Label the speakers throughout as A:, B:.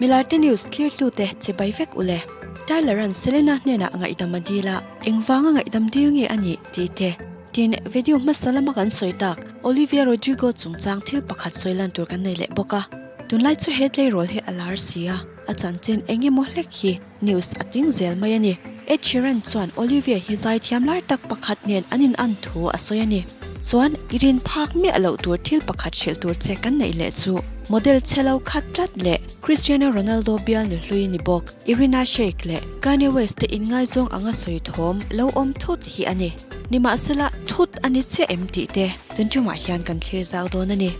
A: Milarte news thlirtute chibai vek ule. Tyler-a'n Selena hnenah ngaihdam a dil a, engvanga ngaihdam dil nge a nih tih te. Tin, video hmasa lama kan sawi tak Olivia Rodrigo chungchang thil pakhat sawi lan tur kan nei leh bawk a. Tunlai chu he tleirawl hi a lar si a, a chanchin eng emaw hlek hi News a tling zel mai a ni. Ed Sheeran chuan Olivia hi zaithiam lar tak pakhat nen an in an thu a sawi a ni. Chuan i rin phak miah loh tur thil pakhat hrilh tur che kan neih leh chu model chhe lo khat tlat leh Cristiano Ronaldo bial nu hlui ni bawk Irina Shayk leh Kanye West te inngaizawng anga sawi thawm lo awm thut hi a ni. Nimahsela thut a ni chiah em tih te tun tumah hian kan thlir zau dawn a ni.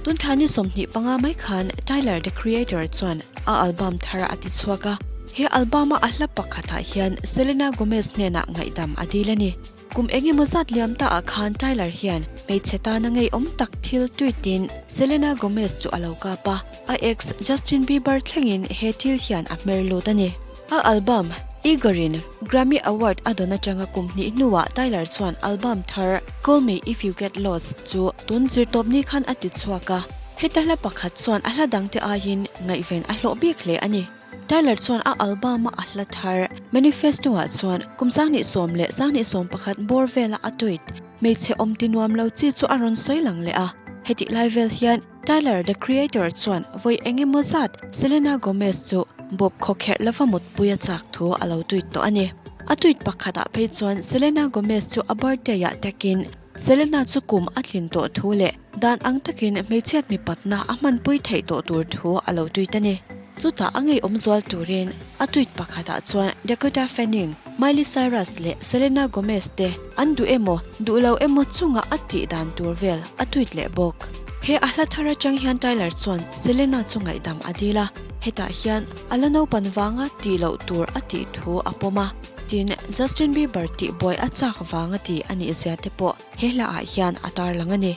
A: Tun thla ni 25 mai khan Tyler the Creator chuan a album thar a ti chhuak a, he album-a a hla pakhatah hian Selena Gomez hnenah ngaihdam a dil a ni. Kum eng emaw zat liam taah khan Tyler hian hmeichhe tana ngeiawm tak thil tweet-in Selena Gomez chu a lo kap a, a ex Justin Bieber thlengin he thil hian a hmer lut a ni. A album Igor-in Grammy Award a dawn atanga kum hnih hnuah Tyler chuan album thar Call Me If You Get Lost chu tun zirtawpni khan a ti chhuak a. Heta hla pakhat chuan a hla dangte aiin ngaihven a hlawh bik hle a ni. Tyler chuan a album-a a hla thar Manifesto-ah chuan kum 2010 leh 2011 bawr vela a tweet hmeichhe awm ti nuam lo chi chu a rawn sawi lang leh a. Hetih lai vel hian Tyler, the Creator chuan vawi eng emaw zat Selena Gomez chu bawp khawkherh lova mutpui a chak thu a lo tweet tawh a ni. A tweet pakhatah phei chuan Selena Gomez chu a birthday-ah takin Selena chu kum a tlin tawh thu leh dan ang takin hmeichhiat mipatna a hmanpui theih tawh tur thu a lo tweet a ni. Chutah a ngeiawm zual turin a tweet pakhatah chuan Dakota Fanning, Miley Cyrus leh Selena Gomez te an duh emaw duh lo emaw chunga a tih dan tur vel a tweet leh bawk. He a hla thar atang hian Tyler chuan Selena chu ngaihdam a dil a, hetah hian a la naupan vanga tih loh tur a tih thu a pawm a, tin Justin Bieber tih buai a chak vanga tih a nih zia te pawh he hla ah hian a tarlang a ni.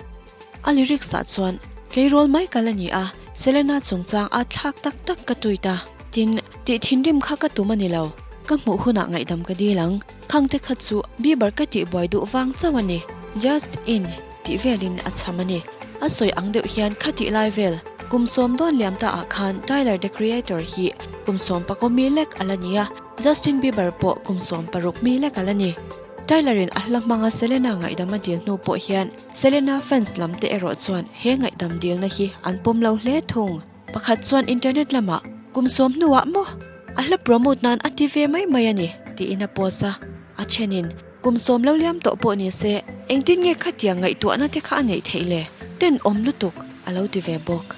A: A lyrics ah chuan tleirawl mai kal a ni a, Selena chungchang a thlak tak tak ka tweet a, tin tih thinrim kha ka tum a ni lo, ka hmuh hunah ngaihdam ka dil ang. Khangte kha chu Bieber ka tih buai duh vang chauh a ni, Just in tih velin a chham a ni. A sawi ang deuh hian kha tih lai vel kum sawm dawn liam ta ah khan Tyler the Creator hi kum sawm pakaw mi lek a la ni a, Justin Bieber pawh kum sawm paruk mi lek a la ni. Tyler in a hla hmanga Selena ngaihdam a dil hnu pawh hian Selena fans lam te erawh chuan he ngaihdam dilna hi an pawm lo hle thung. Pakhat chuan internet lamah kum sawm hnuah maw a hla promote nan a ti ve mai mai a ni tiin a post a, a thenin kum sawm lo liam tawh pawh ni se engtin nge khatiang ngaihtuahna te kha a neih theih le tenawm lutuk a lo ti ve bawk.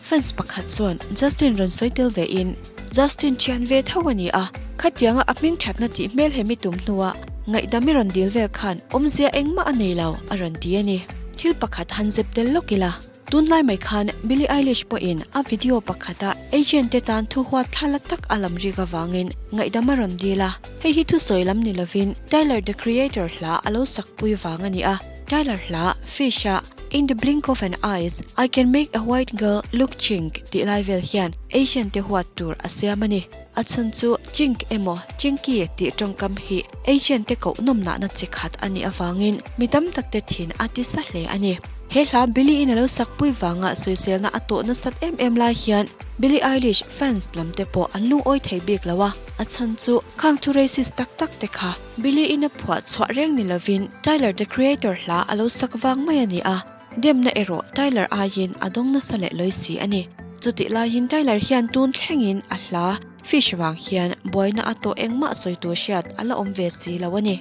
A: Fans pakhat chuan Justin rawn sawi tel ve in Justin thian ve tho a ni a, khatianga a hming thatna tih hmel hemi tum hnuah ngaihdam i rawn dil vel khan awmzia engmah a nei lo a rawn ti a ni. Thil pakhat han zep tel lawk ila. Tunlai mai khan Billie Eilish pawhin a video pakhata Asian te tan thu huat thla la tak a lam rik avangin ngaihdam a rawn dil a, hei hi thusawi lam ni lovin Tyler the Creator hla a lo sakpui vang a ni a, Tyler hla Fish a In the blink of an eyes, I can make a white girl look chink tih lai vel hian Asian te huat tur a siam a ni. A chhan chu chink emaw chinky tih tawngkam hi Asian te koh nawmnahna chi khat a nih avangin mi tam tak te thin a ti sa hle a ni. He hla Billie in a lo sakpui vanga sawiselna a tawh nasat em em lai hian Billie Eilish fans lam te pawh an lungawi thei bik lo a, a chhan chu khang thu racist tak tak te kha Billie in a phuah chhuah reng ni lovin Tyler the Creator hla a lo sak vang mai a ni a, demna erawh Tyler aiin a dawng nasa leh lawi si a ni. Chutih laiin Tyler hian tun thlengin a hla Fish vang hian buaina a tawh engmah sawi tur hriat a la awm ve si lo a ni.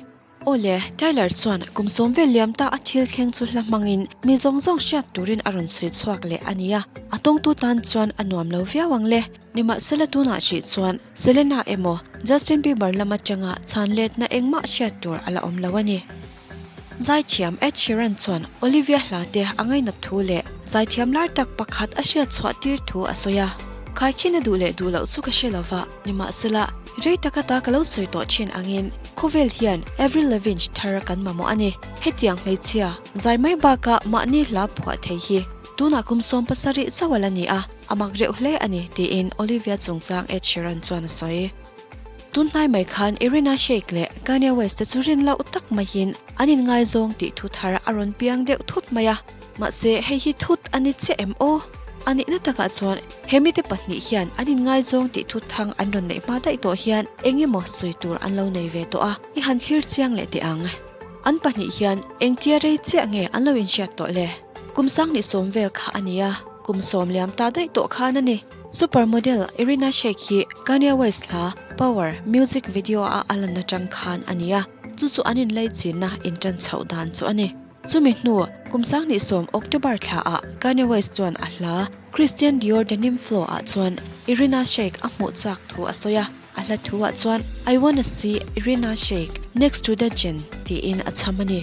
A: Awle, Tyler chuan kum sawm vel liam ta a thil thleng chu hla hmangin mi zawng zawng hriat turin a rawn chhui chhuak leh a nia. A tawngtu tan chuan a nuam lo viau ang le. Nimahsela tunah hrih chuan Selena emaw Justin Bieber lam atanga chhan letna engmah hriat tur a la awm lo a ni. Zaithiam Ed Sheeran chuan Olivia hla te a ngainat thu leh zaithiam lar tak pakhat a hriat chhuah tir thu a sawi a. Khaikhin a duh leh duh loh chu ka hre lova, nimahsela rei taka ta ka lo sawi tawh thin angin khawvel hian Avril Lavigne thar kan mamawh a ni. Hetiang hmeichhia zai mai bakah mahni hla phuah thei hi tunah kum 17 chauh a la ni a, a mak reuh hle a ni tiin Olivia chungchang Ed Sheeran chuan a sawi. Tunhnai mai khan Irina Shayk leh Kanye West te chu rin loh tak maiin an inngaizawng tih thu thar a rawn piang deuh thut mai a, mahse hei hi thut a ni chiah em aw? A nihna takah chuan he mite pahnih hian an inngaizawng tih thu thang an rawn neih hma daih tawh hian eng emaw sawi tur an lo nei ve tawh a, i han thlir chiang leh teh ang. An pahnih hian engtia rei chiah nge an lo inhriat tawh le? Kum sanghnih sawm vel kha a ni a, kum sawm liam ta daih tawh khan a ni. Super model Irina Shayk hi Kanye West hla Power music video a a lan atang khan a ni a, chu chu an inlaichinna intan chhoh dan chu a ni. Chumi hnu kum 2010 October thla ah Kanye West chuan a hla Christian Dior Denim Flow ah chuan Irina Shayk a hmuh chak thu a sawi a, a hla thu ah chuan I wanna see Irina Shayk next to the Jen tiin a chham a ni.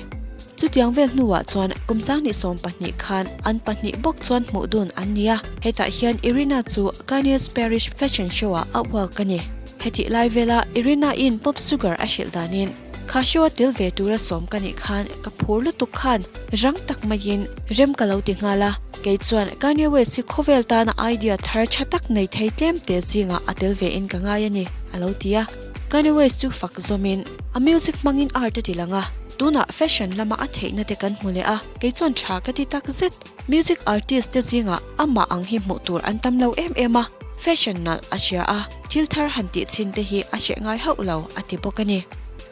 A: Chutiang vel hnuah chuan kum 2012 khan an pahnih bawk chuan hmuh dun an ni a, hetah hian Irina chu Kanye's Paris Fashion Show ah a uak a ni. Hetih lai vela Irina-in Pop Sugar a hrilh danin, Kha show a tel ve tura sawm ka nih khan ka phur lutuk khan rang tak maiin rem ka lo ti nghal a, kei chuan Kanye West hi khawvel tana idea thar tha tak nei thei tlem te zingah a tel ve in ka ngai a ni, a lo ti a. Kanye West chu fak zawmin a music hmangin art a ti lang a, tunah fashion lama a theihna te kan hmu leh a, kei chuan tha ka ti tak zet. Music artist te zingah amah ang hi hmuh tur an tam lo em em a, fashion nalh a hria a, thil thar han tih chhin te hi a hreh ngai hauh lo a ti bawk a ni.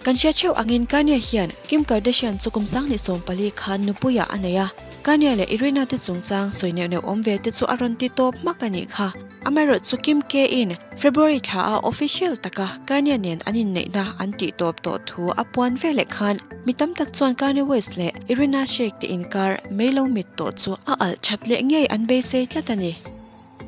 A: Kan hria theuh angin Kanye hian Kim Kardashian chu kum 2014 khan nupuiah a nei a, Kanye leh Irina te chungchang sawi neuh neuh awm ve te chu a rawn ti tawp hmak a nih kha. Amaherawh chu Kim K-in February thla a official taka Kanye nen an inneihna an tih tawp tawh thu a puan veleh khan mi tam tak chuan Kanye West leh Irina Shayk te inkar mei lo mit tawh chu a alh that leh ngei an beisei tlat a ni.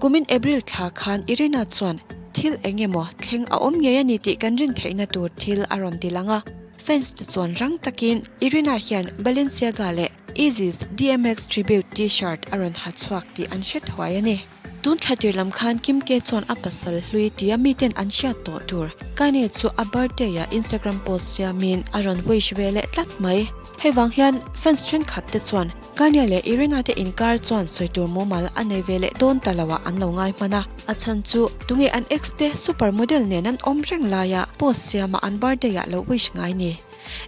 A: Kumin April thla khan Irina chuan thil eng emaw thleng a awm ngei a ni tih kan rin theihna tur thil a rawn ti lang a, fans te chuan rang takin Irina hian Balenciaga leh Yeezys DMX Tribute T-shirt a rawn ha chhuak tih an hre thuai a ni. Tun thla tir lam khan Kim K chuan a pasal hlui tia miten an hriat tawh tur Kanye chu a birthday ah Instagram post siamin a rawn wish ve leh tlat mai. Hei vang hian fans thenkhat te chuan Kanye leh Irina te inkar chuan sawi tur mumal a nei ve leh dawn ta lo ah an lo ngai hman a. A chhan chu tunge an ex te super model nen an awm reng laia post siama an birthday ah lo wish ngai ni.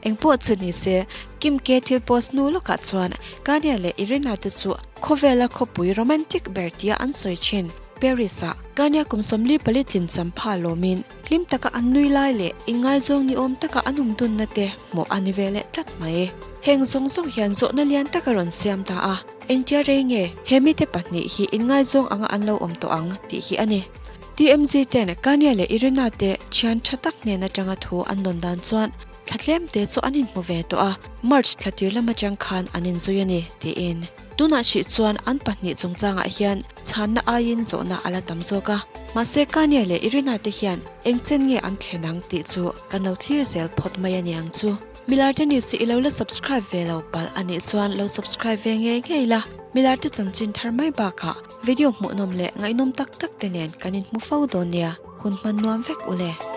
A: Engpawh chu ni se, Kim K thil post hnu lawkah chuan Kanye leh Irina te chu khawvela khawpui romantic ber tia an sawi thin. Paris-ah Kanye kum 44 tlin champha lawmin hlim taka an nui lai leh inngaizawng ni awm taka an awm dunna te hmuh a ni ve leh tlat mai. Heng zawng zawng hian zawhna lian tak a rawn siam ta a, engtia rei nge he mite pahnih hi inngaizawng anga an lo awm tawh ang tih hi a ni. TMZ ten Kanye leh Irina te thian tha tak hnen atanga thu an dawn dan chuan thla tlem te chu an inhmu ve tawh a, March thla tir lam atang khan an inzui a ni, tiin. Tunah hrih chuan an pahnih chungchangah hian chhanna aiin zawhna a la tam zawk a, mahse Kanye leh Irina te hian eng chen nge an thlen ang tih chu kan lo thlir zel phawt mai a niang chu. Milar te news hi i lo la subscribe ve lo palh a nih chuan lo subscribe ve ngei ngei la, milar te chanchin thar mai bakah Video hmuhnawm leh ngaihnawm tak tak te nen kan inhmu fo dawn nia, hun hman nuam vek u le.